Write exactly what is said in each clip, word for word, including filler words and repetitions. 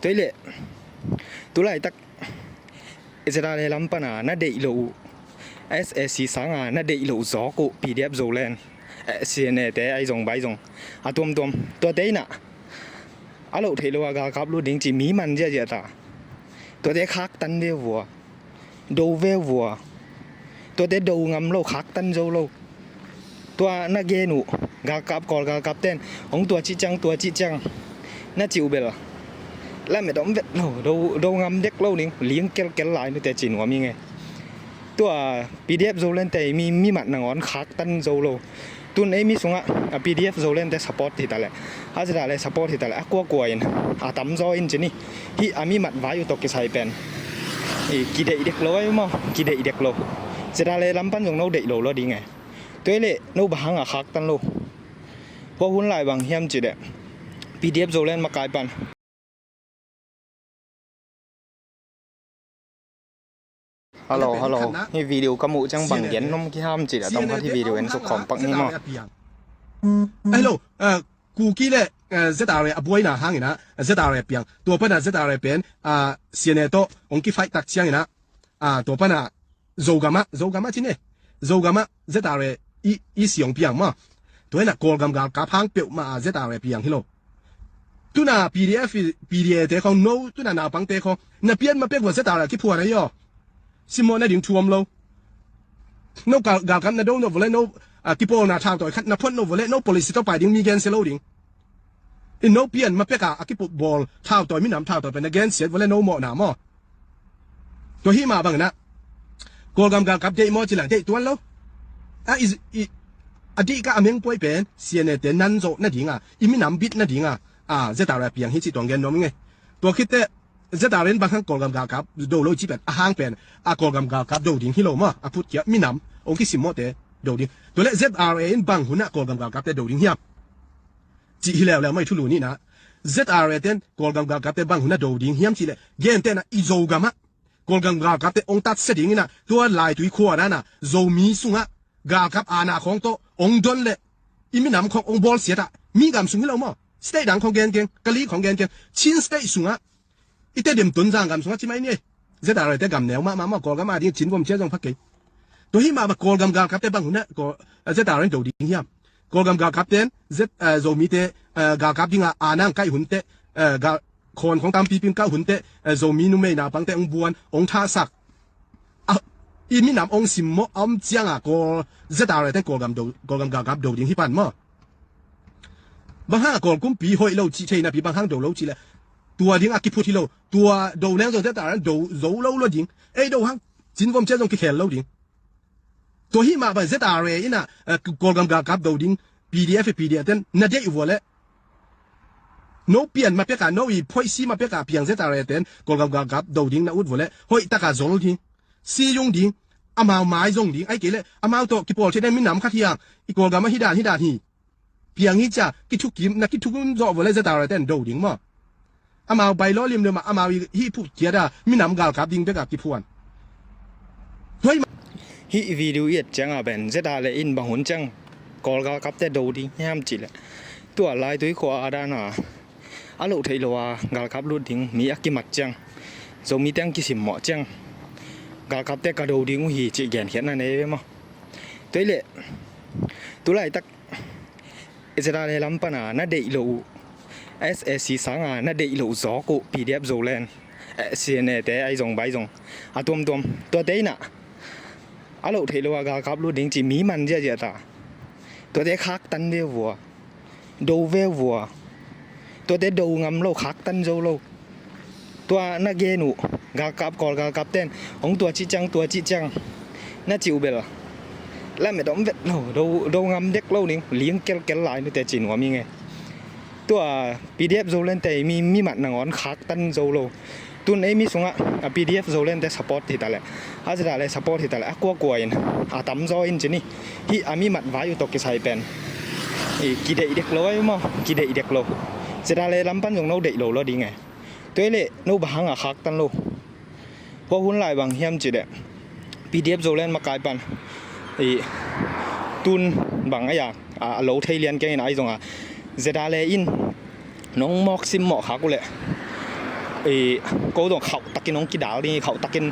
Tua hi leh tulaitak ZRA lam pana na deih loh uh, SAC sanga na deih loh zawk uh, PDF Zoland, eh, CNA te ahi zong bai zong a tuamtuam, tuate in ah a loh theih lo a galkap lut ding cih mi man ziahziah ta. Tuate khaktan ve vua, do ve vua. Tuate do ngam lo, khaktan zo lo. Tua na gen uh galkap, Kawl galkap ten hong tua cih ciang, tua cih ciang na cih uh bel lamet om vet lo, do, do ngam dek lo ding, ling kelkel lai nute ci nuam hi nge. Tua PDF Zoland te mi, mi mat nangawn khaktan zo lo. Tun ei mi sungah a PDF Zoland te support hi ta leh, a ZRA support hi ta leh, a kuakua in a tamzaw in ci ni. Hih a mi mat vai uh tawh kisai pen i kideih dek lo ahi maw, kideih dek lo. ZRA lam pan zong no deih lo lo ding e. Tua hi leh no bang hang a khaktan lo? Hua hun lai bang hiam cih leh PDF Zoland makai pan. Hello, hello. Hih video ka muh ciang bang gen nuam kiham cih leh tawm khat hih video en suk khawm pak ni maw. Hello, uh, Kuki le, uh, ZRA a buaina hangin ah ZRA piang. Tua pan ah ZRA pen, uh, CNA tawh hong kifight tak ciangin ah, uh, tua pan ah Zogam ah, Zogam ah ci ni, Zogam ah ZRA i, i siang piang maw. Tua hi in ah Kawlgam galkap hang peuhmah ah ZRA piang hi lo. Tun ah PDF, PDA te khawng, no tun ah naupangte khawng na pian ma pek vua ZRA kiphuan ahi aw. Simmawh nading thu om lo. No gal, galkap na do no vua leh, no, ah, kipawlna thautawi khat na phot no vua leh, no policy tawh pai ding mi gensia lo ding. In no pian ma pek ah a kipup bawl thautawi, minam thautawi pen na gensiat vua leh no mawhna maw. Tua hi mah bangin ah Kawlgam galkap deih maw ci leh deih tuan lo. A, i, i, a dih ka a mengpuai pen CNA te nan zawh nading a, i minam bit nading a, a, ZRA piang hi cih tuang gen nuam ing e. Tua khit teh ZRA in bang hang Kawlgam galkap do lo cih pen, a hang pen a Kawlgam galkap do ding hi lo maw, a phutkhia minam hong kisimmawhte do ding. Tua leh ZRA in bang hun ah Kawlgam galkapte do ding hiam cih hi leuleu maw i thulu nih in ah. ZRA ten Kawlgam galkapte bang hun ah do ding hiam cih leh, gentehna i Zogam ah Kawlgam galkapte hong tatsia dingin ah, tua Laitui khua dan ah Zomi sungah galkap aana khawng tawh hong don leh i minam khawng hong bawlsiat ah, mi gam sung hi lo maw, state dang khawng gen keng, Kali khawng gen keng, Chin State sungah, i Tedim, Tonzang gam sungah ci mai ni. ZRA te gam neu mahmah maw, Kawlgam a ding Chin vom cia zong pha kei. Tua hi mah bang Kawlgam galkapte bang hun ah Kawl, ZRA in do ding hiam? Kawlgam galkap ten Z, eh, Zomite, eh, galkap ding a aana hong kaih hun teh, eh, gal, khawn khawng tampi pin kah hun teh, eh, Zomi numei naupangte hong buan, hong thahsak. A, i minam hong simmawh a om ciang a Kawl, ZRA ten Kawlgam do, Kawlgam galkap do ding hi pan maw. Bang hang a Kawl kumpi hoih lo cih thei napi bang hang do lo cih leh, tua ding a kiphut hi lo. Tua do leng zong ZRA do zo lo lo ding. Ei do hang Chin vom cia zong kikhel lo ding. Tua hi mah bang ZRA in ah, eh, Kawlgam galkap do ding, PDF, PDA ten na deih vua leh, no pian ma pek a, no i phoihsi ma pek a piang ZRA ten Kawlgam galkap do ding na ut vua leh, hoih tak a zol ding, si zung ding, amau mai zong ding, ahih kei leh amau tawh kipawl theih ding minam khat hi hang, i Kawlgam ah hi dan, hi dan hi. Piang hi cia, kithukim, na kithukim zawh vua leh ZRA ten do ding maw. Amau bai lawlim le mah, amau i hih phutkhia a, minam galkap ding bek a kiphuan. Tua hi mah. Hih video i et ciang a pen ZRA in bang hun ciang Kawl galkapte do ding hiam cih leh, tua Laitui khua a dan a, a loh theih lo a galkap lut ding mi a kimat ciang, Zomite hong kisimmawh ciang, galkapte ka do ding uh hi cih genkhiatna nei ve maw. Tua hi leh tulaitak ZRA lam pana na deih loh uh, SAC sanga na deih loh zawk uh, PDF Zoland, eh, CNA te ahi zong bai zong a tuamtuam, tuate in ah a loh theih lo a galkap lut ding cih mi man ziahziah ta. Tuate khaktan ve vua, do ve vua. Tuate do ngam lo, khaktan zo lo. Tua na gen uh galkap, Kawl galkap ten hong tua cih ciang, tua cih ciang na cih uh bel lamet om vet lo, do, do ngam dek lo ding, ling kelkel lai nute ci nuam hi nge. Tua PDF Zoland te mi, mi mat nangawn khaktan zo lo. Tun ei mi sungah a PDF Zoland te support hi ta leh, a ZRA support hi ta leh, a kuakua in a tamzaw in ci ni. Hih a mi mat vai uh tawh kisai pen i kideih dek lo ahi maw, kideih dek lo. ZRA lam pan zong no deih lo lo ding e. Tua hi leh no bang hang a khaktan lo? Hua hun lai bang hiam cih leh PDF Zoland makai pan i tun bang ahi a, a, a lo thei lian keng in ahi zong a, ZRA in nong mawk simmawh khak uh leh Ko zong khauhtakin hong kidal ding hi, khauhtakin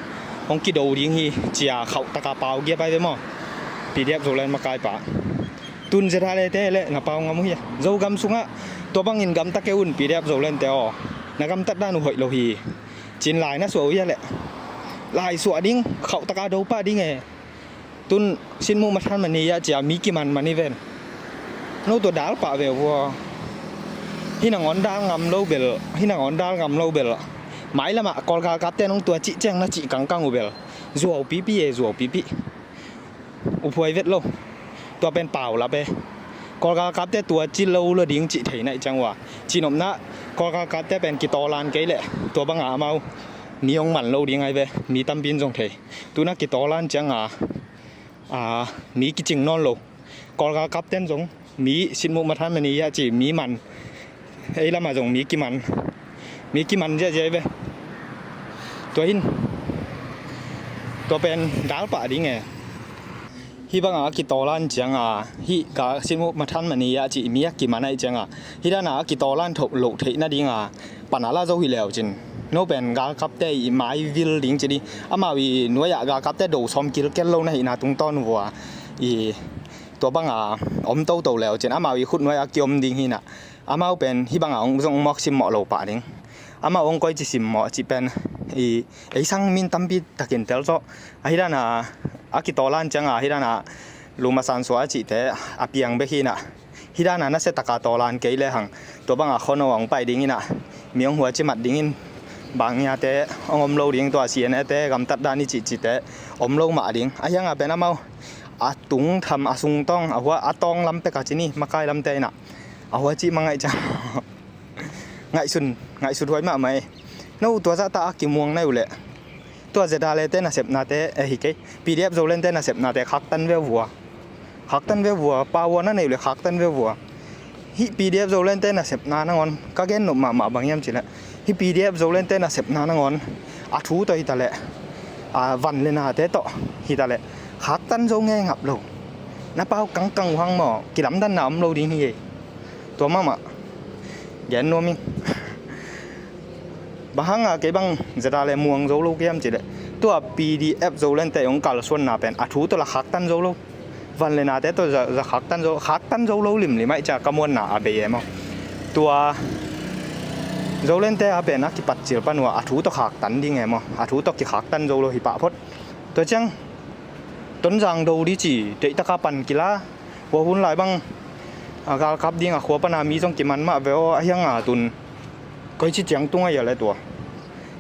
hong kido ding hi cia khauhtaka pau giap ai ve maw? P D F Zoland makaipa. Tun ZRA te le na pau ngam uh hia? Zogam sungah tua bangin gamta kei un, P D F Zoland te aw, na gamtat dan uh hoih lo hi. Cin lai na suah uh hia leh? Lai suah ding, khauhtaka do pah ding e. Tun sinmuh mathan mani ah cia mi kiman mani ven. No tua dal pah ve vua. Hi nangawn dal ngam lo bel, hi nangawn dal ngam lo bel. Mailamah Kawl galkapte nong tua cih ciang na cih kangkang uh bel. Zuau pipi e, zuau pipi. Uphuai vet lo. Tua pen pau lap e. Kawl galkapte tua ci lo lo ding cih thei naih ciang ua. Cinopna Kawl galkapte pen kitawlan kei leh tua banga amau mi hong man lo ding ai ve. Mi tampi in zong thei. Tuna kitawlan cianga mi kicing nawn lo. Kawl galkapten zong mi sinmuh mathan mani ah ci mi man. Ei lamah zong mi kiman, mi kiman ziahziah ve. Tua hin tua pen dal pah ding e. Hih banga a kitawlan cianga hih sinmuh mathan mani ah ci mi a kiman aih cianga hih dana a kitawlan thoh loh theih nadinga pana la zo hi leu cin. No pen galkapte i maivil ding ci ding. Amau i nuai-ah galkapte do sawm kilkel lo na hihna tungtawn vua i tua banga om toto leu cin amau i khut nuai-ah kiom ding hinah. Amau pen hih banga hong zong mawk simmawh lo pah ding. Amau hong koici simmawh cih pen i ei sang min tampi takin tel zawh. Ahi dana a kitawlan cianga hih dana lumasan sua a cihte a piang bek hinah. Hih dana nasia taka tawlan kei lehang tua banga khuano a hong pai dinginah mi hong huaci mat dingin bangiate hong om lo ding, tua C N A te gamtat dan i cihcihte om lo mah ding. Ahianga pen amau a tungtham a sungtawng a hua a tawng lam peka cini makai lamte inah a huaci mangaih ciang ngaihsun, ngaihsut huai mahmah e. No tua zahta a kimuang nai uh leh tua ZRA te nasepnate ahi kei, P D F Zoland te nasepnate khaktan ve vua. Khaktan ve vua, pau a na nei uh leh khaktan ve vua. Hih P D F Zoland te nasepna nangawn ka gen nop mahmah bang hiam cileh hih P D F Zoland te nasepna nangawn a thu tawh hitaleh a van le nate tawh hitaleh khaktan zo ngei ngap lo. Na pau kangkang uh hang maw, kilamdanna om lo ding hi e. Tua mahmah gen nuam ing. Bang hanga kei bang ZRA le muang zo lo kiam cileh tua P D F Zoland te hong kalsuanna pen a thu tawh la khaktan zo lo. Van le nate tawh za, za khaktan zo, khaktan zo lo limlim aih cia ka muanna a bei e maw. Tua Zoland te a pen a kipatcil pan uh a thu tawh khaktan ding e maw, a thu tawh kikhaktan zo lo hi pah phot. Tua ciang Tonzang do di ci deihtaka pan kila. Hua hun lai bang a galkap ding a khua pana mi zong kiman mah ve aw, ahianga tun koici ciang tung a hia le tua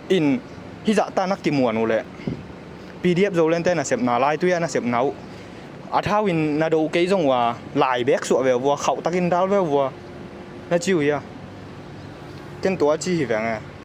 in hih zahta na kimuan uh leh P D F Zoland te nasepna, laitui a nasepna uh a thau in na do kei zong uh a lai bek suah ve vua, khauhtakin dal ve vua na ci uh hia? Ken tua ci hi veng e.